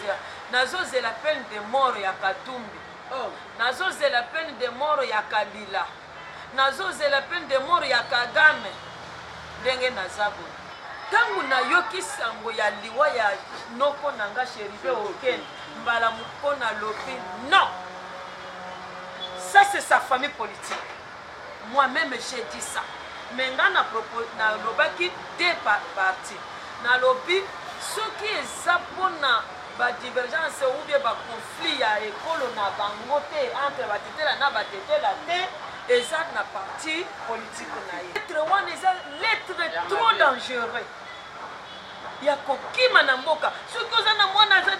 Nazozela, nazozela peine de mort ya Katumbi. Oh. Nazozela peine de mort ya Kabila. Nazozela peine de mort ya Kagame. Ndenge naza boye. Ntango nayoki sango ya liwa ya noko na nga Chérubin Okende, mbala moko nalobi non. Ça c'est sa famille politique. Moi-même j'ai dit ça. Mais nga na propos nalobaki deux parties. Nalobi soki eza mpona ba divergence ou bien ba conflit ya ekolo na bango te entre batetela na batetela te, eza na parti politique na ye. Lettre wana eza lettre trop dangereux ya kokima na mboka. Soki oza na mwana aza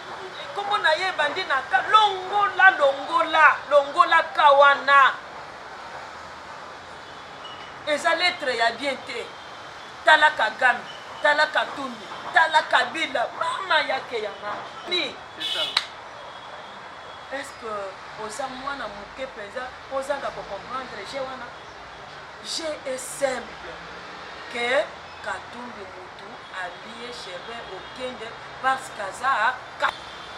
kombo na ye ebandi na ka, longola, longola, longola ka wana. Eza lettre ya bien te. Tala Kagame, tala Katumbi, tala Kabila, mama yake ya mama. Ni. Est-ce que oza mwana moke mpenza ozanga ko comprendre jeu wana? Jeu est simple que Katumbi mutu alie Chérubin Okende parce qu'aza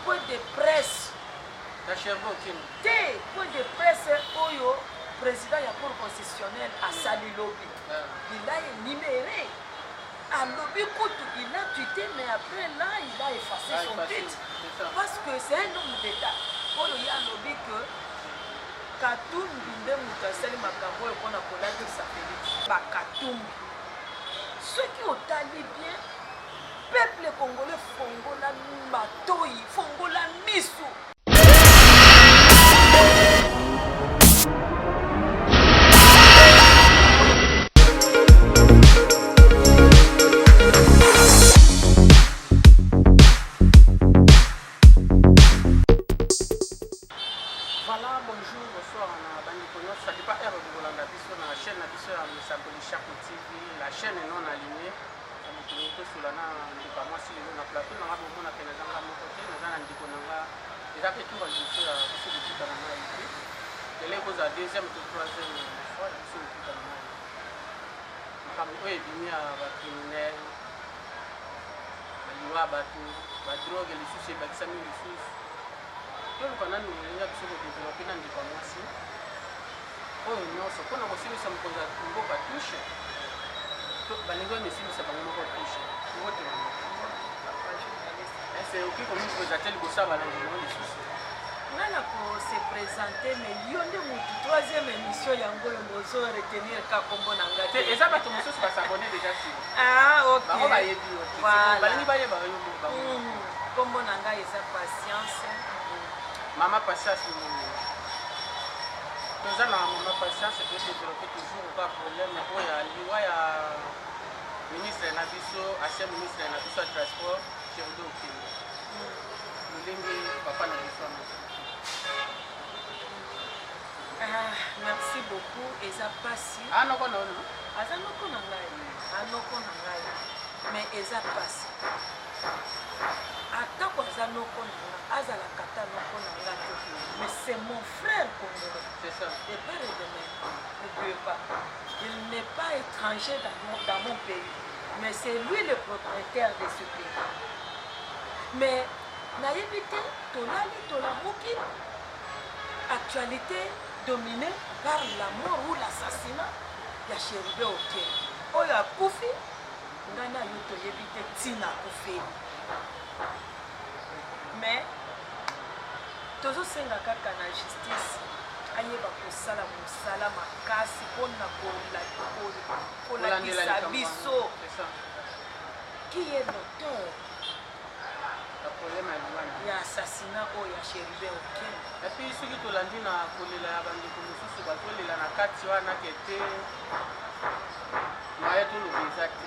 point de presse. Ya Chérubin Okende. Te, point de presse oyo président ya Cour constitutionnelle asali lobi. Il a énuméré. Alobi kutu, il a tweeté, mais après là, il a effacé son tweet. Parce que c'est un homme d'État. Oyo ye alobi que Katumbi nde moto asali makambo oyo mpona kolatisa Félix. Ba Katumbi. Soki otali bien, peuple congolais fongola matoyi, fongola misu. Voilà, bonjour, bonsoir na bandeko nyonso. Ça dépend heure bokolanda biso na chaîne na biso ya Mosakoli Shako TV, la chaîne non alignée. Tolingi tosola na ndeko ya mwasi lelo na plateau na nga, bomona pe naza nga moko te, naza na ndeko na nga. Eza pe tour ya liboso ya biso kokutana na ye te. Lelo ekozala deuxième to troisième fois ya biso kokutana na ye. Makambo oyo ebimi ya ba criminel, baliwa ya bato, ba drogue lisusu ebakisami lisusu. Toluka nanu ndenge ya biso kodevelope na ndeko ya mwasi oyo nyonso mpona kosilisa mokonzi ya mboka touche, balingi bamisilisa bango moko touche. Mbote mama. Ese okoki komipresente liboso ya balandi na yo lisusu? Nga na ko se présenter, mais yo nde mutu troisième émission yango oyo bozo retenir ka kombo na nga te. Eza bato mosusu basabone déjà sur. Ah, ok. Bango bayebi yo te. Voilà. Balingi bayeba yo mo bango. Kombo na nga eza Patience. Mama Patience Mungu. Toza na mama Patience, to développer toujours ba problème oyo ya liwa ya ministre na biso, ancien ministre na biso ya transport, Chérubin Okende. Lolenge papa na biso wana. Ah, merci beaucoup, eza pasi. Ah, noko na yo? Aza noko na ngai. Ah, noko na ngai. Mais eza pasi. Atako aza noko na nga, azalaka ata noko na nga te. Mais c'est mon frère congolais. C'est ça. De père et de mère. N'oubliez pas. Il n'est pas étranger dans mon pays. Mais c'est lui le propriétaire de ce pays. Mais nayebi te, tolali, tolamuki, actualité dominée par la mort ou l'assassinat ya Chérubin Okende. Oyo akufi, ngai na yo toyebi te ntina akufeli. Mais tozosenga kaka na justice ayeba kosala mosala makasi mpona kolakisa biso qui est l'auteur ya assassinat oyo ya Chérubin Okende. Et puis soki tolandi na kolela ya bandeko mosusu bazolela na kati wana ke te moyen toloba eza te.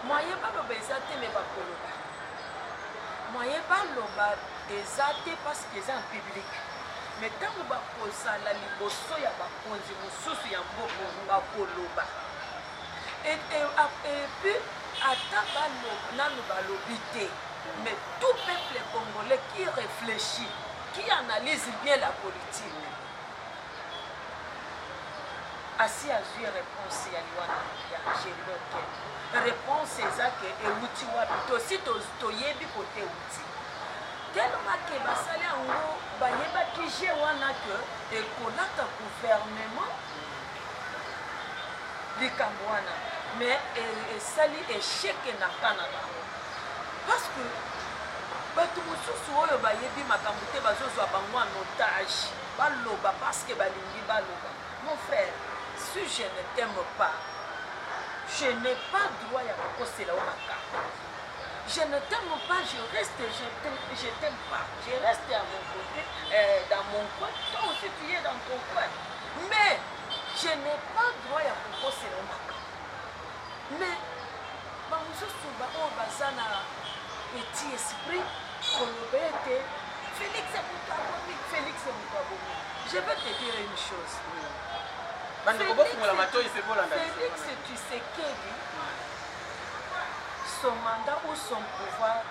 Moyen baloba eza te, mais bakoloba. Moyen baloba eza te parce que eza en public. Mais ntango bakozala liboso ya bakonzi mosusu ya mboka bakoloba. Et puis ata baloba nanu balobi te, mais tout peuple congolais qui réfléchit, qui analyse bien la politique, asi azwi réponse ya liwa ya Chérubin Okende. Réponse eza ke ewuti wapi, tosi toyebi kote ewuti. Tellement ke basali yango, bayebaki jeu wana ke ekolata gouvernement likambo wana, mais esali échec na ka na bango, parce que bato mosusu oyo bayebi makambo te bazozwa bango en otage, baloba parce que balingi baloba. Mon frère, si je ne t'aime pas, je n'ai pas droit ya kokosela yo makambo. Je ne t'aime pas, je reste, je t'aime pas, je reste à mon côté, dans mon coin. Toi aussi tu es dans ton coin, mais je n'ai pas droit ya kokosela yo makambo. Mais bamosusu baoyo baza na petit esprit koloba ete Félix moto abomi, Félix moto abomi. Je vais te dire une chose. Bandeko, bofungola matoi mpe bolanda. Félix Tshisekedi, son mandat ou son pouvoir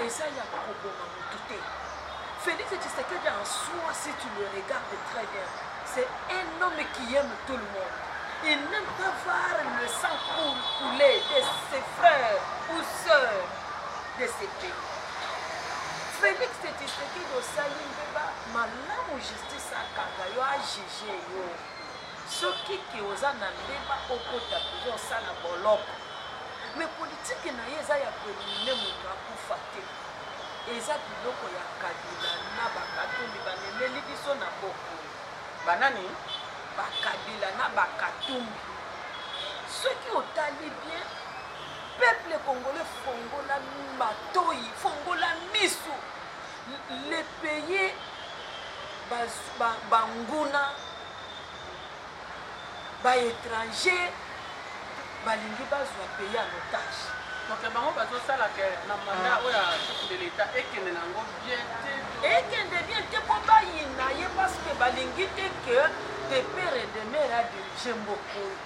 eza ya koboma motu te. Félix Tshisekedi en soi, si tu le regardes très bien, c'est un homme qui aime tout le monde. Il n'aime pas voir le sang couler de ses frères ou sœurs de ses pays. Félix Tshisekedi, osali mbeba, malamu justice akanga yo, ajuge yo. Soki ke oza na mbeba, okota prison, osala boloko. Mais politike na ye eza ya koéliminer moto akufa te. Eza biloko ya Kabila na Bakatumbi bamemeli biso na bokolo. Banani? Bakabila na Bakatumbi. Soki otali bien, peuple congolais, fongola matoi, fongola misu. Le pays, banguna, baétranger balingi bazwa pays en otage. Donc bango bazosala ke na mandat oyo ya chef de l'État ekende nango bien te? Ekende bien te mpo bayina ye, parce que balingi te ke de père et de mère adirige mboka oyo.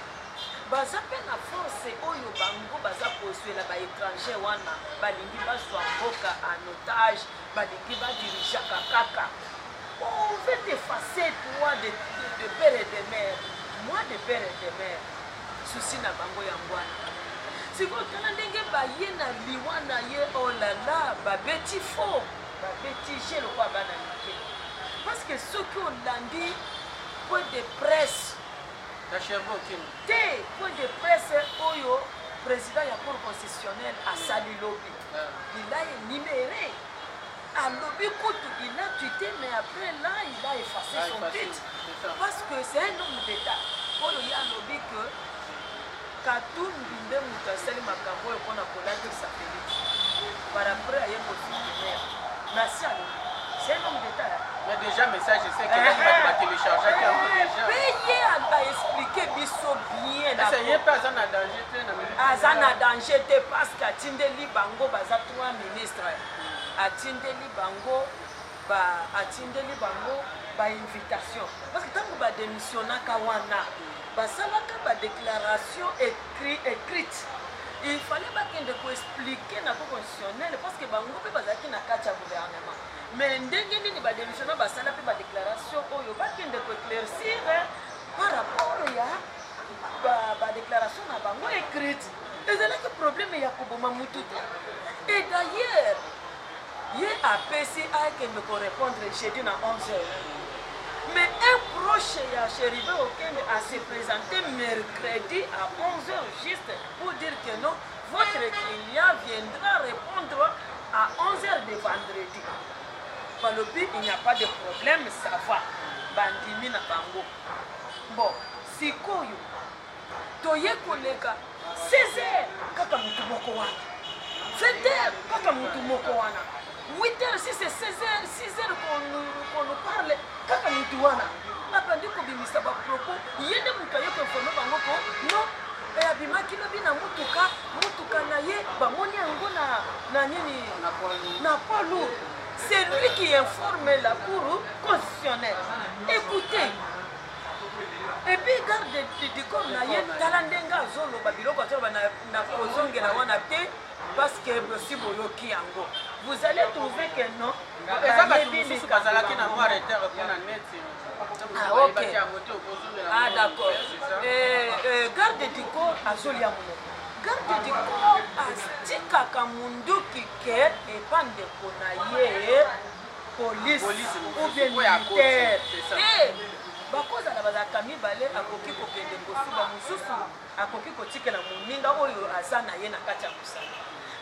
Baza mpe na force oyo bango baza kozwela baétranger wana. Balingi bazwa mboka en otage, balingi badirigeaka kaka. On veut t'effacer, toi, de père et de mère, moi de père et de mère. Souci na bango yango wana. Sikoyo tala ndenge baye na liwa na ye. Olala, babeti faux, babeti jeu lokola bana mike, parce que soki olandi point de presse ya Chérubin Okende te, point de presse oyo président ya Cour constitutionnelle asali lobi, il a énuméré, alobi kutu il a tweeté, mais après là il a effacé Ah, son effacé, tweet c'est ça. parce que c'est un homme d'État oyo ye alobi que Katumbi nde moto asali makambo oyo mpona kolatisa Félix. Par après aye kosoutenir nasi. Alobi c'est un homme d'État. Mais déjà message ese ekendaki, bato batéléchargeaki yango déjà. Mpe ye aexpliquer biso bien. Ese ye mpe aza na danger te na minute? Aza na danger te, parce que atindeli bango, baza trois ministres, atindeli bango ba atindeli bango bainvitation, parce que ntango badémissionnaka wana, basalaka badéclaration écrite. Il fallait bakende koexpliquer na Cour constitutionnelle, parce que bango mpe bazalaki na kati ya gouvernement. Mais ndenge nini badémissionna, basala mpe badéclaration oyo, bakende koéclaircir par rapport ya badéclaration na bango écrite. Ezalaki problème ya koboma mutu te. Et d'ailleurs ye apesi akende korépondre jeudi na 11 heures, mais un proche ya Chérubin Okende a se présenté mercredi à 11 heures juste pour dire que non, votre client viendra répondre à 11 heures de vendredi. Balobi il n'y a pas de problème, ça va, bandimi na bango. Bon, sikoyo toye koleka 16 heures, kaka motu moko wana, 20 heures, kaka motu moko wana, 8 heures, si c'est 16 heures, 6 heures qu'on nous parle, kaka motu wana abandi kobimisa bapropos. Ye nde moto aye koinformer bango ko non, abimaki lobi na mutuka, mutuka na ye bamoni yango na nini, na poids lourd. C'est lui qui informe la Cour constitutionnelle. Écoutez, et puis garde du corps na ye, tala ndenge azoloba biloko azoloba na kozongela wana te, parce que bosi boyoki yango. Vous allez trouver que non. Eza bato mosusu bazalaki na mwa retard mpona neti. Ah, ok. Ah, d'accord. Garde du corps azolia monoko. Garde du corps atikaka munduki ke epa ndeko na ye police ou bien militaire te. Bakozala bazalaka mibale, akoki kokende kosuba, mosusu akoki kotikela moninga oyo aza na ye na kati ya mosala.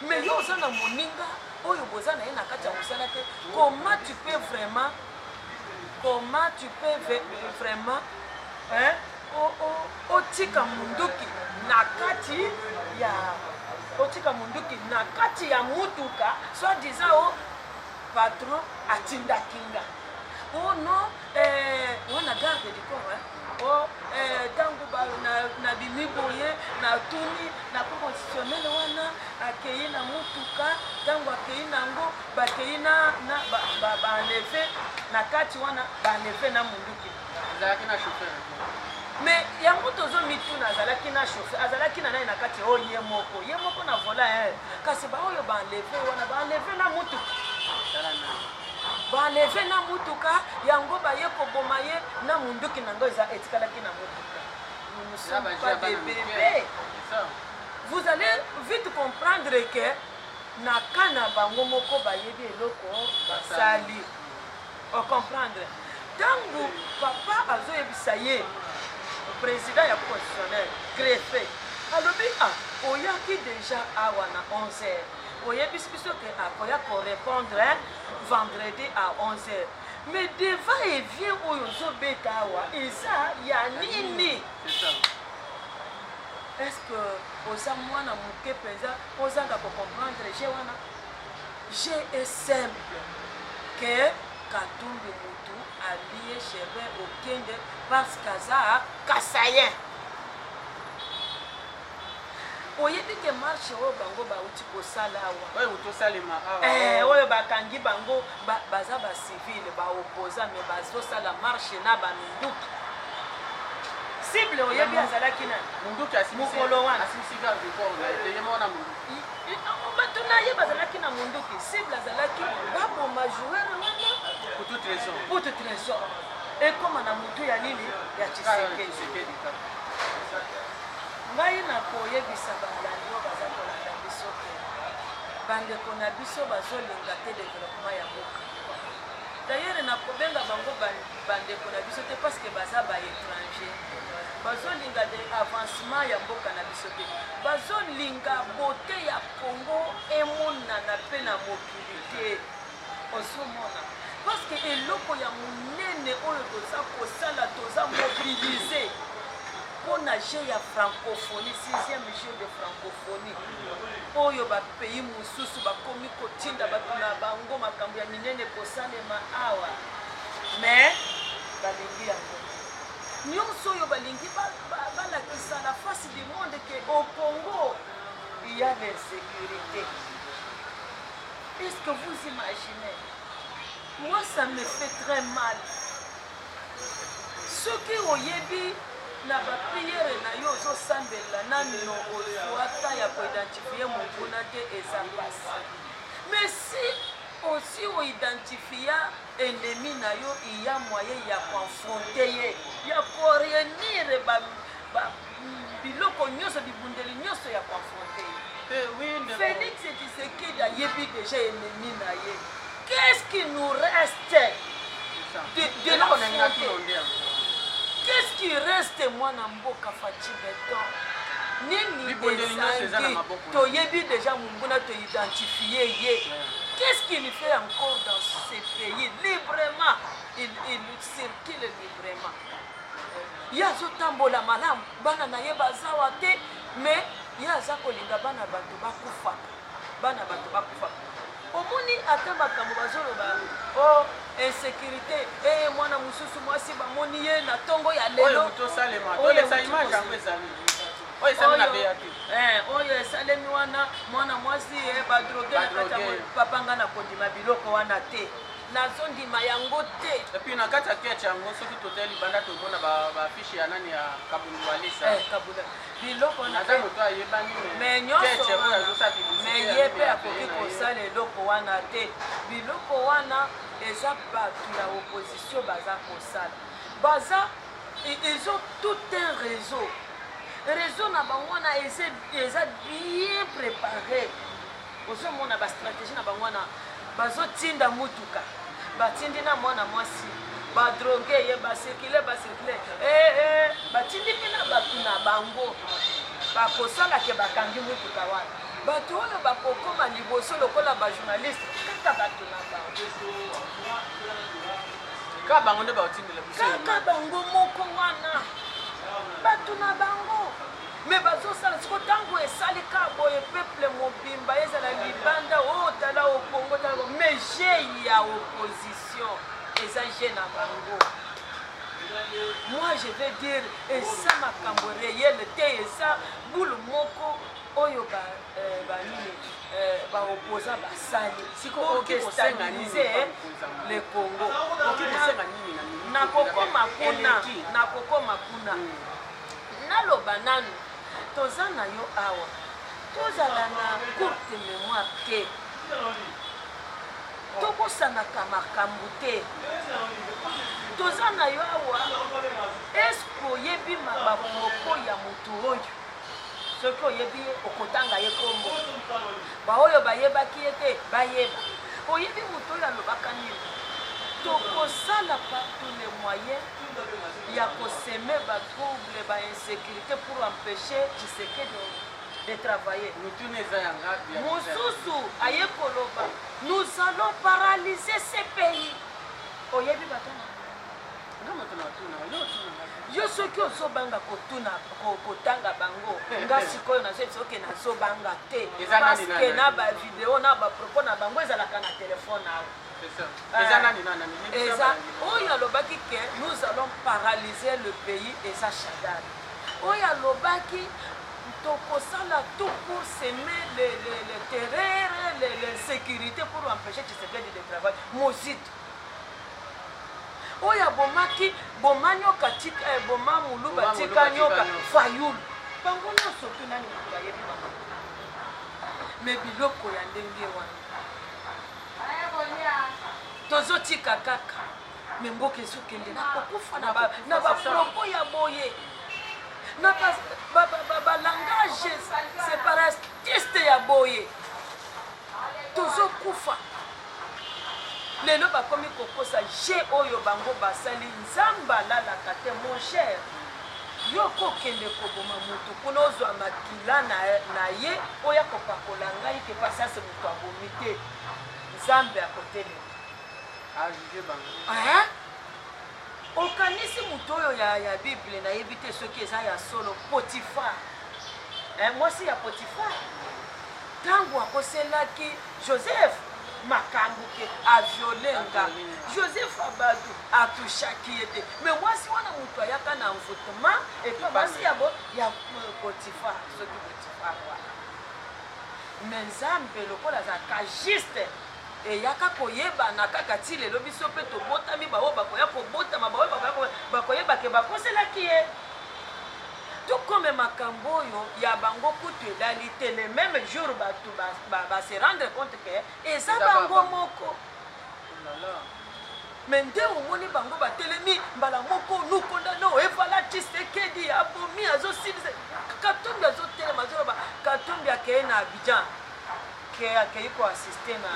Mais yo oza na moninga oyo boza na ye na kati ya mosala te, comment tu peux vraiment, comment tu peux vraiment, hein, otika munduki na kati ya, otika munduki na kati ya mutuka, soit disant o patron atindaki nga? Oh non, wana garde du corps, hein? Oh, ntango nabimi boye, natuni na cour constitutionnel wana, akei na mutuka. Ntango akei nango, bakei na baenlever na kati wana, baenlever na munduki. Azalaki na chauffeur. Mais yango tozomituna, azalaki na chauffeur, azalaki na nani na kati? Oyo ye moko, ye moko na volant. Kasi baoyo baenlever wana, baenlever na mutuka, baenlever na mutuka yango, baye koboma ye na munduki nango eza etikalaki na mutuka. Nous ne sommes pas des bébés, vous allez vite comprendre que na ka na bango moko bayebi eloko basali. Ocomprendre, ntango papa azoyebisa ye, président ya constitutionnel greffe alobi: "Ah, oyaki déjà awa na 11 heures, oyebisi biso ke akoya korépondre vendredi à 11 heures, mais devant et vient oyo ozobeta awa eza ya nini? Est ce que oza mwana moke mpenza ozanga kocomprendre jeu wana? Jeu est simple que Katumbi mutu alie Chérubin Okende parce qu'aza kasaïen. Oyebi ke marche oyo bango bauti kosala awa, oyo moto osalema awa, oyo bakangi bango, baza bacivils, baopposants, mais bazosala marche na baminduki. Cible oyebi azalaki nani? Munduki. Mokolo wana. Asimisi garde du corps na ye te, ye moko na munduki. Bato na ye bazalaki na munduki. Cible azalaki baboma joueur wana. Pour toute raison. Pour toute raison ekóma na motu ya nini, ya Tshisekedi. Tshisekedi kaka. Ngai nakoyebisa balandi oyo baza kolanda biso te, bandeko na biso bazolinga te développement ya mboka. D'ailleurs nakobenga bango bandeko na biso te parce que baza baétranger. Bazolinga de avancement ya mboka na biso te, bazolinga beauté ya Congo emonana mpe na mokili te. Ozomona, parce que eloko ya monene oyo toza kosala, toza mobilisés mpo na jeu ya francophonie, sixième jeu de francophonie oyo bapays mosusu bakomi kotinda bato na bango, makambo ya minene kosalema awa. Mais balingi yango nyonso oyo balingi balakisa la face du monde ke au Congo il y a l'insécurité. Est-ce que vous imaginez? Moi, ça me fait très mal. Soki oyebi na baprières na yo, ozosambela nano, ozwa ta ya koidentifier monguna te, eza mpasi. Mais si aussi oidentifia ennemi na yo, il y a moyen ya koaffronter ye, ya koréunir biloko nyonso, bibundeli nyonso ya koaffronter ye. Te, oui, ndeko. Félix Tshisekedi ayebi déjà ennemi na ye. Qu'est-ce qui nous reste C'est ça. de Eloko na ngai l'affronter? tuna nde yango. Qu'est-ce qui reste, mwana mboka Fatshi Béton? Nini Bibundeli nyonso eza na ezangi? maboko na. Toyebi déjà monguna, toidentifie ye. Qu'est-ce qu'il fait encore dans ce pays librement? Il circule librement, ye azotambola malamu, bana na ye bazawa te, mais ye aza kolinga bana bato bakufaka, bana bato bakufaka. Omoni ata makambo bazoloba o insécurité, e mwana mosusu mwasi bamoni ye na ntongo ya Oyo lelo. moto osalema, Oyo tolesa moto image yango ezali oyo esalemi na beya te. Oyo esalemi wana, mwana mwasi badroguer na kati ya Badroguer. Papa, nga na kondima biloko wana te, nazondima yango te. Et puis na kati ya ketch yango, soki totali libanda, tomona baaffiche ya nani, ya Kabundu Walesa. Kabunda, biloko wana. Naza moto ayebani. Me nyonso ketch oyo wana, azosala publicité me ya ye mpe nini ya akoki pays na ye. kosala eloko wana te. Biloko wana eza bato ya opposition baza kosala, baza, ils ont tout un réseau. Réseau na bango wana eza bien préparé. Ozomona bastratégie na bango wana, bazotinda mutuka, batindi na mwana mwasi, badroge ye, bacircule, bacircule, eh, eh, batindi mpe na bato na bango bakosala ke bakangi mutuka wana. Bato oyo bakokoma liboso lokola bajournaliste, kaka bato na bango. Kaka bango nde baotindela biso. Kaka bango moko wana, bato na bango. Me bazosala siko ntango esali ka boye, peuple mobimba ezala libanda o tala o Congo, tala, mais je ya opposition eza je na bango. Moi, je vais dire, eza makambo réel te, eza bulu moko oyo banini baopposant basali pour déstabiliser le Congo. Nakokoma kuna, nakokoma kuna. Naloba nanu, toza na yo awa, tozala na courte mémoire te, tokosanaka makambo te. Toza na yo awa, eske oyebi bapropos ya motu oyo? Soki oyebi ye, okotanga ye kombo. Baoyo bayebaki ye te, bayeba. Oyebi moto oyo alobaka nini? Tokosala par tous les moyens ya kosemer batrouble, bainsécurité pour empêcher Tshisekedi de travailler. Mosusu aye koloba: "Nous allons paralyser ce pays." Oyebi bato yo, soki ozobanga kotuna, kotanga bango, nga sikoyo nazoyebisa oke nazobanga te, parce que na bavideo na bapropos na bango ezalaka na telefone awa. Eza oyo alobaki ke "Nous allons paralyser le pays", eza Shadary. Oyo alobaki tokosala tout pour semer le terreur, l'insécurité pour empêcher Tshisekedi de travailler, Mozito. Oyo abomaki, boma nyoka, tika, boma moluba, tika nyoka, Fayulu. Bango nyonso tu, nani moto ayebi bango? Me biloko ya ndenge wana tozotika kaka, me mboka ezokende na kokufa na bapropos ya boye, na balangage séparatiste ya boye. Tozokufa lelo, bakomi kokosa je oyo bango basali. Nzambe alalaka te, mon cher. Yo kokende koboma motu kuna, ozwa makila na ye, oya kopakola ngai ke pasase moto abomi te. Nzambe akotelema. Okanisi moto oyo ya Bible, nayebi te soki eza ya solo, Potifar, mwasi ya Potifar, ntango akoselaki Joseph makambo ke aviole nga, Joseph abatu atushaki ye te, me mwasi wana moto ayaka na envoûtement epa mwasi ya, ya Potifar, soki Potifar wana. Me Nzambe lokola azalaka juste, eyaka koyebana kaka ti lelo. Biso mpe tobotami, baoyo bakoya kobotama, baoyo bakoyeba ke bakoselaki ye. Tokome makambo oyo ya bango kutu elali te. Le même jour bato base rendre compte ke eza bango moko. Me nde omoni bango batelemi mbala moko: "Nous condamnons." Evala Tshisekedi abomi, azosilisa. Katumbi azotelema, azoloba. Katumbi akei na Abidjan, ke akei koassiste na,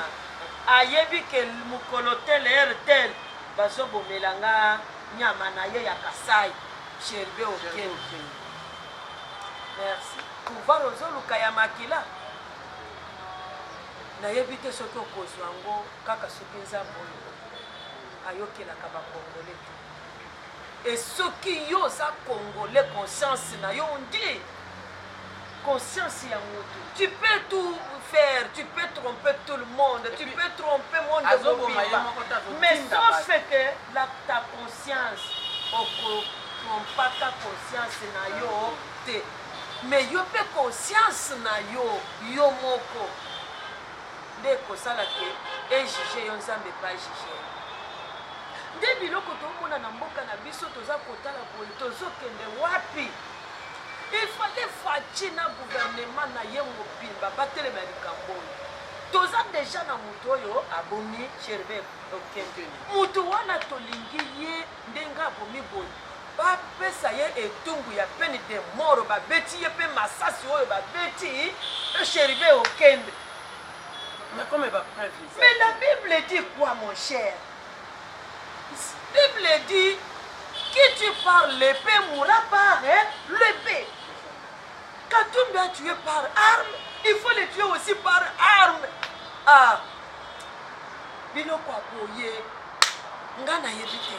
ayebi ke mokolo tel, heure tel, bazobomela nga nyama na ye ya Kasai, Chérubin Okende. Merci. Pouvoir ozoluka ya makila, nayebi te soki okozwa yango kaka soki Nzambe oyo ayokelaka bakongole te. E soki yo oza Congolais, conscience na yo, on dit conscience ya motu, tu peux tout faire, tu peux tromper tout le monde, tu peux tromper monde mobimba, mais sauf que ta conscience, okotrompaka conscience na yo te. Mais yo mpe conscience na yo, yo moko nde ekosala ke ejuge yo, Nzambe epa juge. Nde biloko tomona na mboka na biso, toza kotala boye, tozokende wapi? Il fallait Fatshi na gouvernement na ye mobimba batelema ya likambo oyo. Toza deja na moto oyo abomi Chérubin Okende. Moto wana tolingi ye ndenge abomi boye. Bapesa ye etumbu ya peine de mort, babeti ye mpe masasi oyo babeti Chérubin Okende. Mais comme ba preuve Mais la Bible dit quoi, mon cher? Bible dit qui tue par l'épée mourra par, hein, l'épée. Katumbi a tué par arme, il faut le tuer aussi par arme. Ah, biloko ya boye nga nayebi te.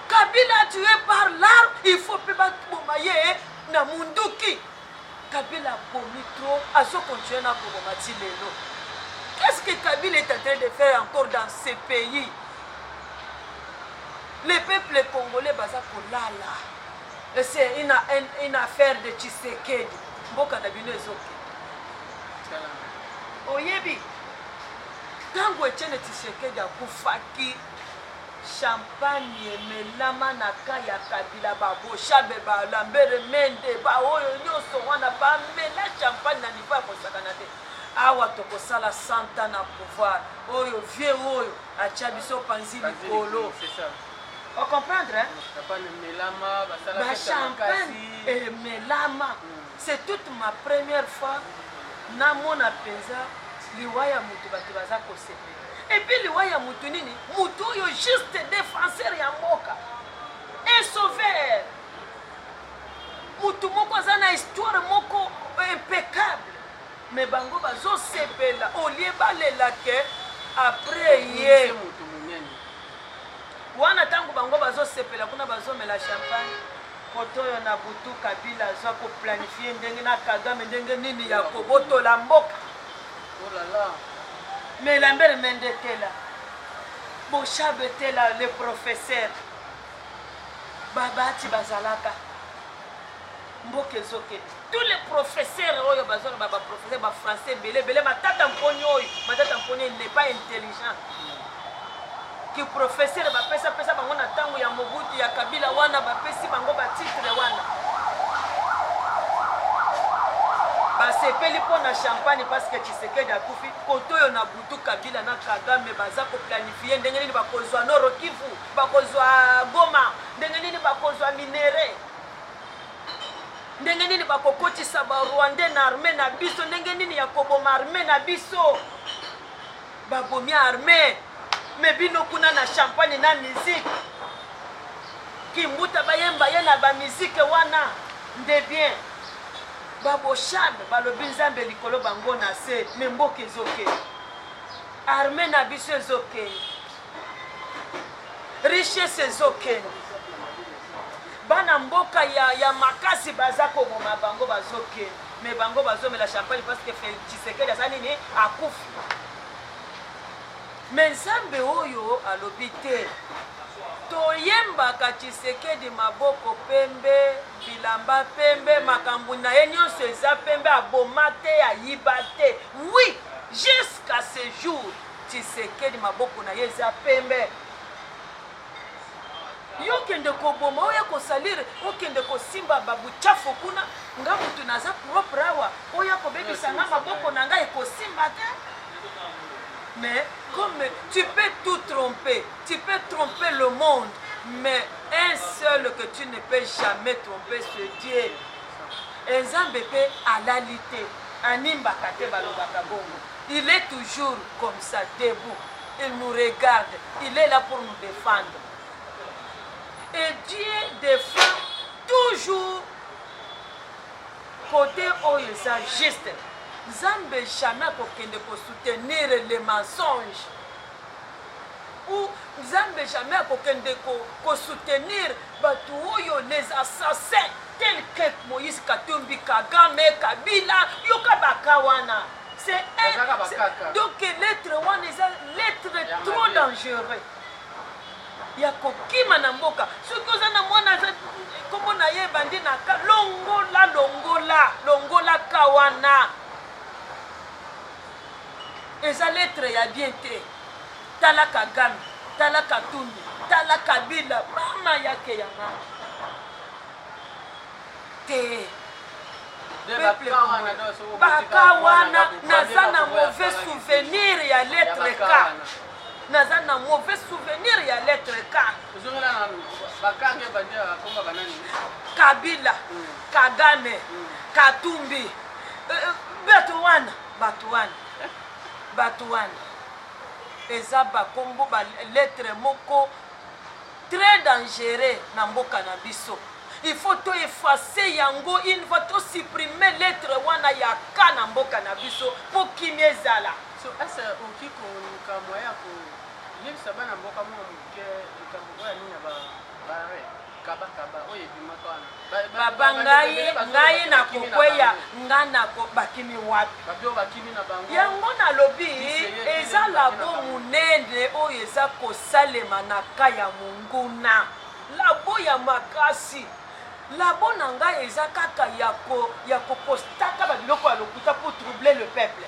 Kabila a tué par l'arme, il faut mpe baboma ye na munduki. Kabila abomi trop, azo continuer na koboma ti lelo. Qu'est-ce que Kabila est en train de faire encore dans ce pays? Le peuple congolais baza kolala. C'est une affaire de Tshisekedi. Mboka na bino ezokende. Oyebi, ntango Etienne Tshisekedi akufaki, champagne emelama na ka ya Kabila, ba Boshabe, ba Lambert Mende, ba oyo nyonso wana bamela champagne na niveau ya kosakana te. Awa tokosala 100 ans na pouvoir, oyo vieux oyo atia biso panzi likolo. O comprendre, hein? Ba champagne emelama. C'est toute ma première fois namona mpenza liwa ya moto bato baza kosepela. Et puis liwa ya moto nini? Moto oyo juste défenseur ya mboka, un sauveur, moto moko aza na histoire moko impeccable, mais bango bazosepela au lieu balela ke après ye wana. Ntango bango bazosepela kuna, bazomela champagne, koto oyo na butu Kabila azwa koplanifier ndenge na Kagame, ndenge nini ya kobotola mboka. Mais Lambert Mende tela, Boshabe tela, le professeur babati bazalaka, mboka ezokende. Tous les professeurs oyo bazoloba, baprofesseur bafrançais ebele ebele, Matata Mponi oyo, Matata Mponi n'est pas intelligent. Ki professeur bapesapesa bango na ntango ya Mobutu, ya Kabila wana, bapesi bango batitre wana, basepeli mpo na champagne parce que Tshisekedi akufi. Koto oyo na butu Kabila na Kagame baza koplanifier ndenge nini bakozwa Nord Kivu, bakozwa Goma, ndenge nini bakozwa minerais, ndenge nini bakokotisa barwandais na arme na biso, ndenge nini ya koboma arme na biso. Babomi arme, mais bino kuna na champagne na musique, Kimbuta bayemba ye na bamusique wana nde bien. Baboshabe balobi Nzambe likolo, bango na se, mais mboka ezokende, arme na biso ezokende, richesse ezokende, bana mboka ya makasi baza koboma bango, bazokende, mais bango bazomela champagne parce que Tshisekedi aza nini? Akufi. Mais Nzambe oyo alobi te, toyembaka Tshisekedi maboko pembe, bilamba pembe, makambo na ye nyonso eza pembe, aboma te, ayiba te. Oui, jusqu'à ce jour Tshisekedi maboko na ye eza pembe. Yo okende koboma, oya kosalire, okende kosimba babuchafu kuna, nga mutu naza propre awa, oya kobebisa nga maboko na ngai, ekosimba te. Mais comme tu peux tout tromper, tu peux tromper le monde, mais un seul que tu ne peux jamais tromper, c'est Dieu. Nzambe mpe alali te, animbaka te, balobaka bongo. Il est toujours comme ça, debout, il nous regarde, il est là pour nous défendre. Et Dieu défend toujours côté oyo eza juste. Nzambe jamais akokende kosoutenir les mensonges, ou Nzambe jamais akokende kosoutenir bato oyo, les assassins tels que Moïse Katumbi, Kagame, Kabila. Yoka baka wana, c'est un, donc lettre wana eza lettre trop dangereux ya kokima na mboka. Soki oza na mwana nkombo na ye ebandi na ka, longola, longola, longola ka wana, eza lettre ya bien te. Tala Kagame, tala Katumbi, tala Kabila, mama yake yanga te. Baka wana, naza na mauvais souvenir ya lettre K. Naza na mauvais souvenir ya lettre K. Ozongela nanu bakange bandi akomba banani? Kabila, Kagame, Katumbi, bato wana, bato wana, bato wana eza bakombo ba lettre moko très dangereux na mboka na biso. Il faut to effacer yango une fois, to supprimer lettre wana ya K na mboka na biso mpo kimia ezala. So ese okoki koluka moyen ya koyebisa bana mboka mwa moke likambo oyo ya nini ya bare kabakaba oyo ebimaka wana? Papa, ngai ngai nakokweya, ngai nako bakimi wapi? Babio bakimi na bango. Yango nalobi eza labo monene oyo eza kosalema na ka ya monguna, labo ya makasi. Labo na ngai eza kaka ya kopostaka babiloko ya lokuta pour troubler le peuple.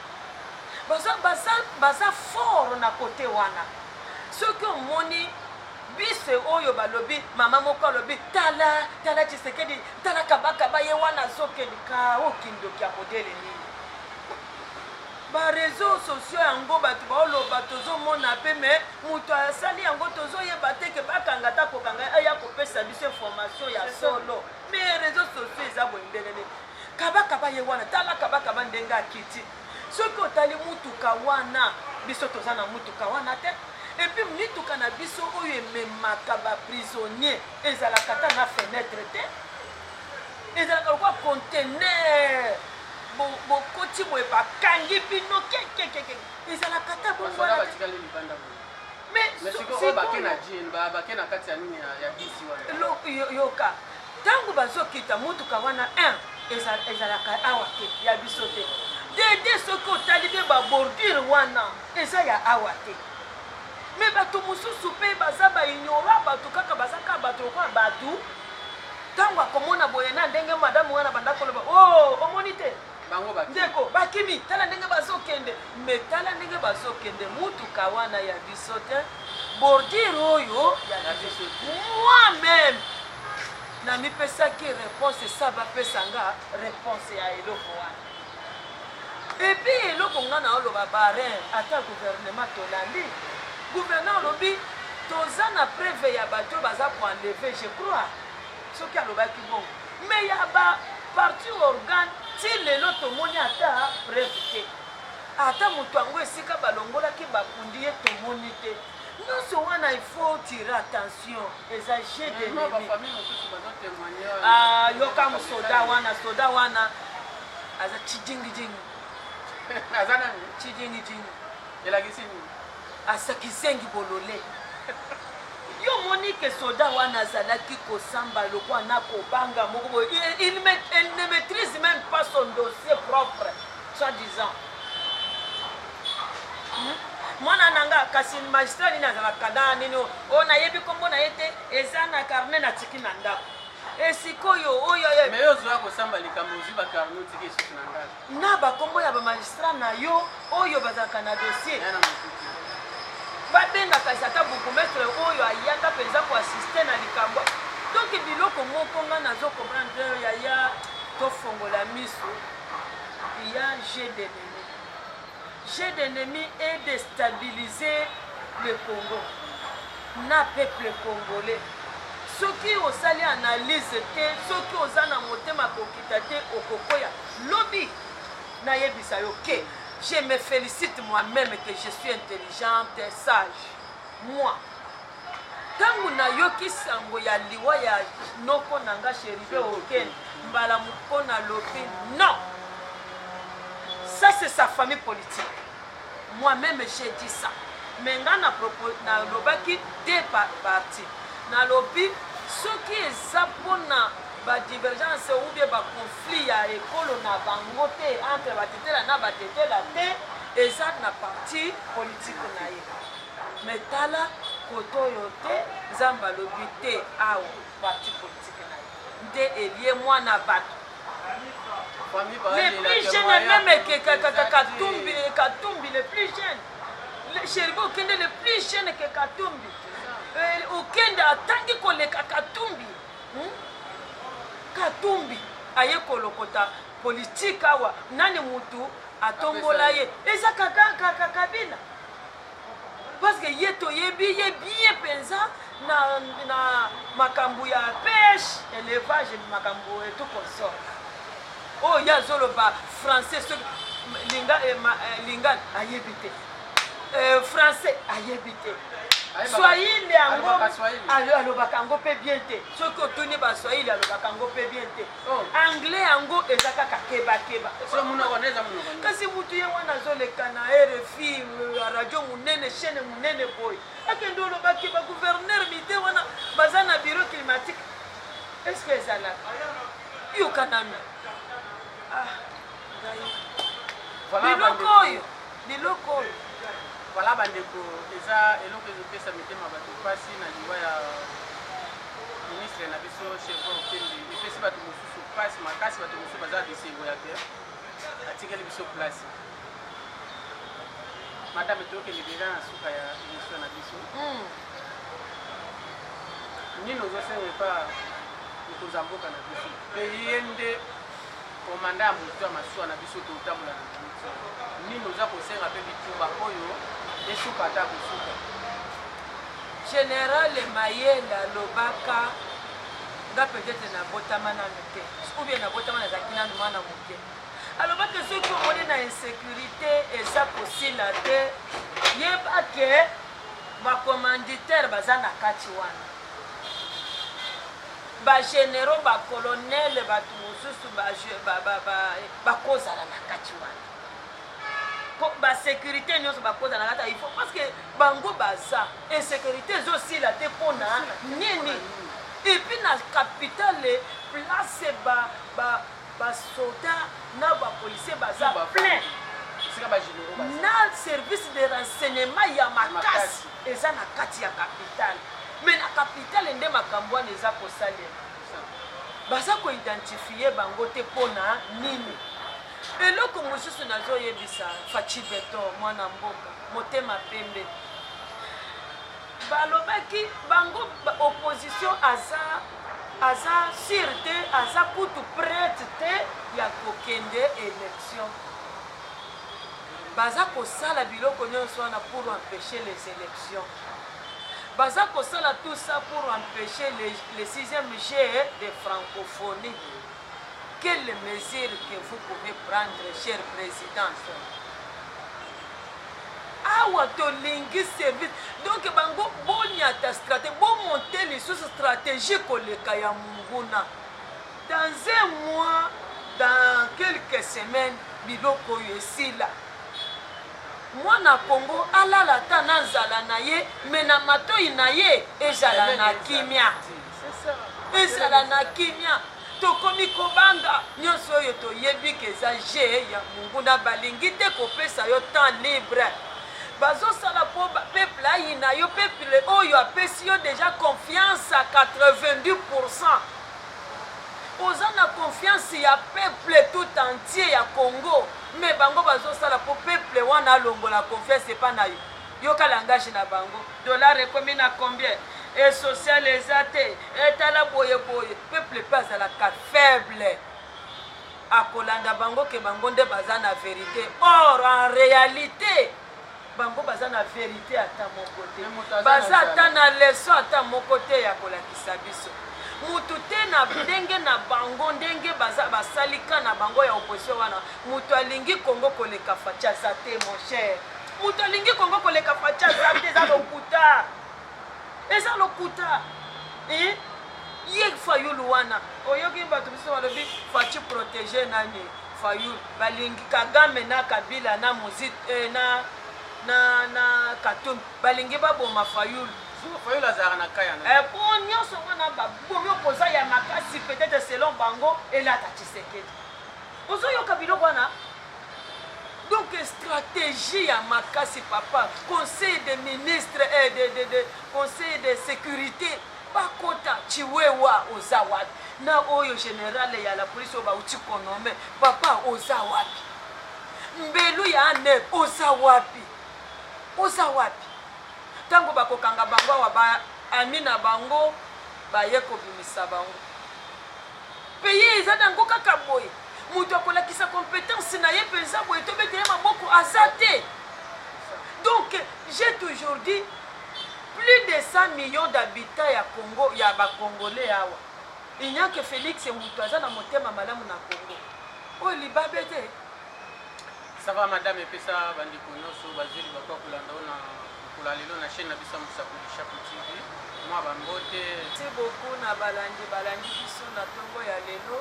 Baza fort na kote wana. Soki omoni bise oyo balobi, mama moko alobi: "Tala, tala Tshisekedi, tala kabakaba ye wana azokende ka okindoki ya modele nini?" Baréseaux sociaux yango bato baoloba, tozomona mpe me moto asali yango tozoyeba te ke bakanga ta kokanga aya kopesa biso information ya solo. Mais réseaux sociaux eza boye ndenge nini? Kabakaba ye wana, tala kabakaba ndenge akiti. Soki otali mutuka wana, biso toza na mutuka wana te. Et puis mituka na biso oyo ememaka baprisonnier ezalaka ata na fenêtre te, ezalaka lokola conteneur. Bokoti boye, bakangi bino kekekeke, ezalaka ata bongo wana te. Batikali libanda boye. Mais mais sikoyo oyo bake na jean, bake na kati ya nini ya bisi wana. Yoka, ntango bazokita mutuka wana 1 ezalaka awa te, ya biso te. Dede, soki otali mpe babordure wana eza ya awa te. Me bato mosusu mpe baza baignora, bato kaka baza kaka bato lokola bato. Ntango akomona boye na ndenge madame wana banda koloba o oh, omoni te. Bango bakimi. Ndeko, bakimi, tala ndenge bazokende. Me tala ndenge bazokende, mutuka wana ya biso te, bordure oyo ya ya biso. Biso te. Moi-même namipesaki réponse, esa bapesa nga réponse ya eloko wana. Et puis eloko nga na oloba, barin ata gouvernement, tolandi gouverneur alobi toza na preuve ya bato oyo baza koenlever, je crois soki alobaki bongo, mais ya bapartie organe ti lelo tomoni ata preuve te. Ata moto yango esika balongolaki bakundi ye tomoni te. Nyonso wana, il faut tirer attention, eza jeu non d'ennemi. Bafamille mosusu bazotémoigne. Ah, yoka mosoda wana, soda wana aza chijingijingi. Aza nani? Chijingijingi. Elakisi nini? Asaki zengi bolole. Yo omoni ke soda wana azalaki kosamba lokwa na kobanga moko boye. Il ne maîtrise même pas son dossier propre, soit disant. Mwana na nga kasi magistrat nini azalaka na nini oyo nayebi nkombo na ye te, eza na carnet natiki na ndako esikoyo oyo. Mais yo ozwa kosamba likambo, ozwi bacarnet, otiki esusu na ndako. Na bakombo ya bamagistrat na yo oyo bazalaka na dossier. Ya na motuki. Babengaka ata bourgmestre oyo ayaka mpenza koassister na likambo. Donc biloko moko nga nazocomprendre, yaya, tofongola miso ya jeu d'ennemi. Jeu d'ennemi est déstabiliser le Congo na peuple congolais. Soki osali analyse te, soki oza na motema kokita te, okokoya lobi. Nayebisa yo ke je me félicite moi-même que je suis intelligente, sage. Moi, ntango nayoki sango ya liwa ya noko na nga Chérubin Okende, mbala moko nalobi: "Non, ça c'est sa famille politique." Moi-même j'ai dit ça, mais nga na nalobaki deux parties. Nalobi soki eza mpona badivergence ou bien baconflit ya ekolo na bango te entre batetela na batetela te, eza na parti politique na ye. Mais tala kote oyo te, Nzambe alobi te awa parti politique na ye nde elie mwana bato. Le plus jeune même que Katumbi, Katumbi le plus jeune, Chérubin Okende le plus jeune que Katumbi. Okende atangi koleka Katumbi, Katumbi aye kolokota politike awa. Nani mutu atombola ye? Eza kaka Kabila. Parce que ye toyebi ye bien mpenza na makambo ya pêche, élevage, makambo et tout consort. Oyo ye azoloba français, soki lingala ayebi te, français ayebi te, swahili yango alobaka yango mpe bien te. Soki otuni baswahili, alobaka yango mpe bien te. Anglais yango eza kaka kebakeba. Kasi mutu ye wana azoleka na RFI, radio monene, chaîne monene boye, akende olobaki bagouverneur mite wana baza na bureau climatique. Est ce que ezalaka? Yoka nanu, ah, ngai biloko oyo, biloko oyo. Voilà bandeko, eza eloko ezopesa mitema bato mpasi na liwa ya ministre na biso Chevron Okende. Epesi bato mosusu mpasi makasi, bato mosusu baza bisengo ya ke atikeli biso place. Madame, tokende deja na suka ya émission na biso. Nini ozosenga epa mokonzi ya mboka na biso, mpe ye nde komanda ya moto ya masuwa na biso totambola na biso? Nini oza kosenga mpe bitumba oyo esuka ata kosuka? Général Mayele alobaka, nga peut-être nabotama nanu te, ou bien nabotama nazalaki nanu mwana moke. Alobaki soki omoni na insécurité eza kosila te, yeba ke bacommanditaire baza na kati wana, bagénéraux, bacolonel, bato mosusu bakozala na kati wana, basécurité nyonso bakozala na kati. Il faut, parce que bango baza, insécurité ezosila te mpona nini? Et puis na capitale, place basoda na bapolicier baza plein, na service de renseignement ya makasi eza na kati ya capitale. Mais na capitale nde makambo wana eza kosalema, baza koidentifier bango te mpona nini? Eloko mosusu nazoyebisa Fatshi Béton, mwana mboka motema pembe, balobaki bango opposition aza sûr te, aza kutu prête te ya kokende élection. Baza kosala biloko nyonso wana pour empêcher les élections. Baza kosala tout ça pour empêcher le sixième G de francophonie. Quelle mesure que vous pouvez prendre, cher président? Awa tolingi service. Donc bango boniata stratégie, bomonte lisusu stratégie koleka ya monguna. Dans un mois, dans quelques semaines, biloko oyo esila, mwana Kongo alala ata na nzala na ye, me na matoi na ye ezala na kimia, ezala na kimia. Tokomi kobanga nyonso oyo, toyebi ke eza jeu ya monguna. Balingi te kopesa yo temps libre, bazosala mpo peuple ayina yo. Peuple oyo apesi yo déjà confiance à 90 %. Oza na confiance ya peuple tout entier ya Congo, mais bango bazosala mpo peuple wana alongola confiance epa na yo. Yoka langage na bango: dollar ekomi na combien, e social eza te, etala boye boye. Peuple mpe azalaka faible, akolanda bango ke bango nde baza na vérité. Or en réalité bango baza na vérité ata moko te, baza ata na leçon ata moko te ya kolakisa biso mutu te na ndenge na bango, ndenge baza basalika na bango ya opposition wana. Moto alingi Kongo koleka Fatshi aza te, mon cher. Moto alingi Kongo koleka Fatshi aza te. Eza lokuta, eza lokuta. Ye Fayulu wana, oyoki bato biso balobi Fatshi protège nani? Fayulu balingi Kagame na Kabila na Mozito, na Katumbi, balingi baboma Fayulu. Fayulu azalaka na kaya. Po nyonso wana babomi opoza ya makasi, peut-être selon bango elata Tshisekedi. Ozoyoka biloko wana? Donc stratégie ya makasi, papa. Conseil des ministres, de conseil de sécurité bakota. Chiwewa, oza wapi? Na oyo général ya la police oyo bauti konommer, papa, oza wapi? Mbelu ya ANR, oza wapi? Oza wapi? Ntango bakokanga bango awa, baami na bango baye kobimisa bango. Pays eza nango kaka boye. Moto akolakisa compétence na ye mpenza boye, tobetele maboko, aza te. Donc j'ai J'ai toujours dit, plus de 100 millions d'habitants ya Congo, ya bacongolais awa, il n'y a que Félix moto aza na motema malamu na Congo. Oyo libabe te. Ça va, madame. Epesa bandeko nyonso bazwi libaku ya kolanda oyo na mokolo ya lelo na chaîne na biso ya Mosakoli Chapo TV mwa bambote. Merci beaucoup na balandi balandi biso na ntongo ya lelo.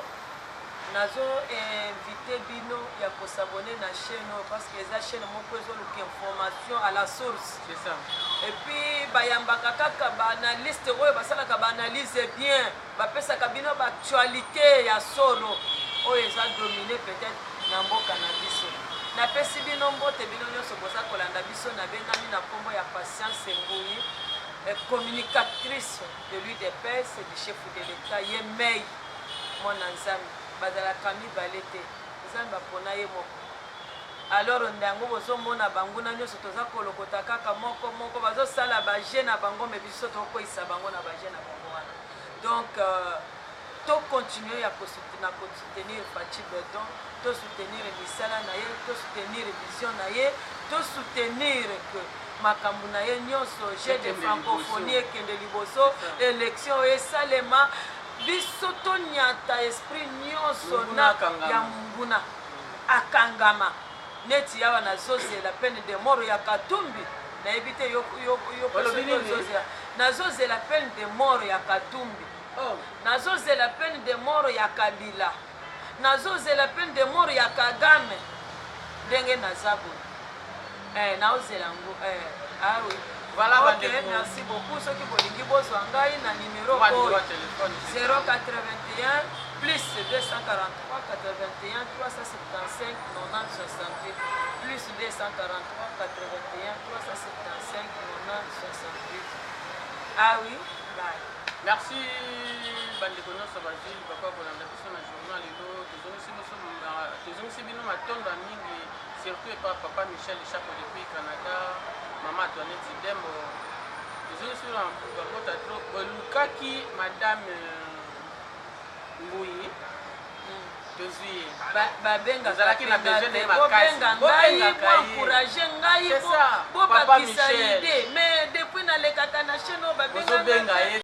Nazo invite bino ya kos'abonner na chaîne oyo, parce que eza chaîne moko ezoluka information à la source. C'est ça. Et puis bayambaka kaka baanalyste oyo basalaka baanalyse bien, bapesaka bino baactualité ya solo oyo eza domine peut-être na mboka na biso. Napesi bino mbote, bino nyonso boza kolanda biso. Nabengami na nkombo ya Patience Ngui, communicatrice de l'UDPS, du chef de l'État ye mei, mwana Nzambe. Bazalaka mibale te, Nzambe apona ye moko. Alors ndango bozomona banguna nyonso toza kolokota kaka moko moko, bazosala bajeux na bango, mais biso tokokweyisa bango na bajeux na bango wana. Donc tocontinue ya na kosoutenir Fatshi Béton, tosoutenir misala na ye, tosoutenir vision na ye, tosoutenir que makambo na ye nyonso, jeu de francophonie ekende liboso, élection oyo esalema, biso tonyata esprit nyonso na ya monguna akangama. Neti awa nazozela peine de mort ya Katumbi. Nayebi te, nazozela peine de mort ya Katumbi, nazozela peine de mort ya Kabila, nazozela peine de mort ya Kagame. Ndenge naza boye, naozela yango. Ah oui. Voilà. Ok, merci beaucoup. Soki bolingi bozwa ngai na numéro oyo: 081 plus 243 81 375 90 68, plus 243 81 375 90 68. Ah oui, bye. Merci bandeko nyonso bazwi bakoya kolanda biso na journal lelo. Tozongisi bino matondo ya mingi, surtout epa papa Michel Chapo depuis Canada, mama Antoinette Dembo. Tozongisi bino bambota trop. Bolukaki madame Mbuyi, tozwi ye. Babengaka, bobenga ngai, boencourage ngai, bobakisa idée. Mais depuis nalekaka na chaîne oyo, babenga ye.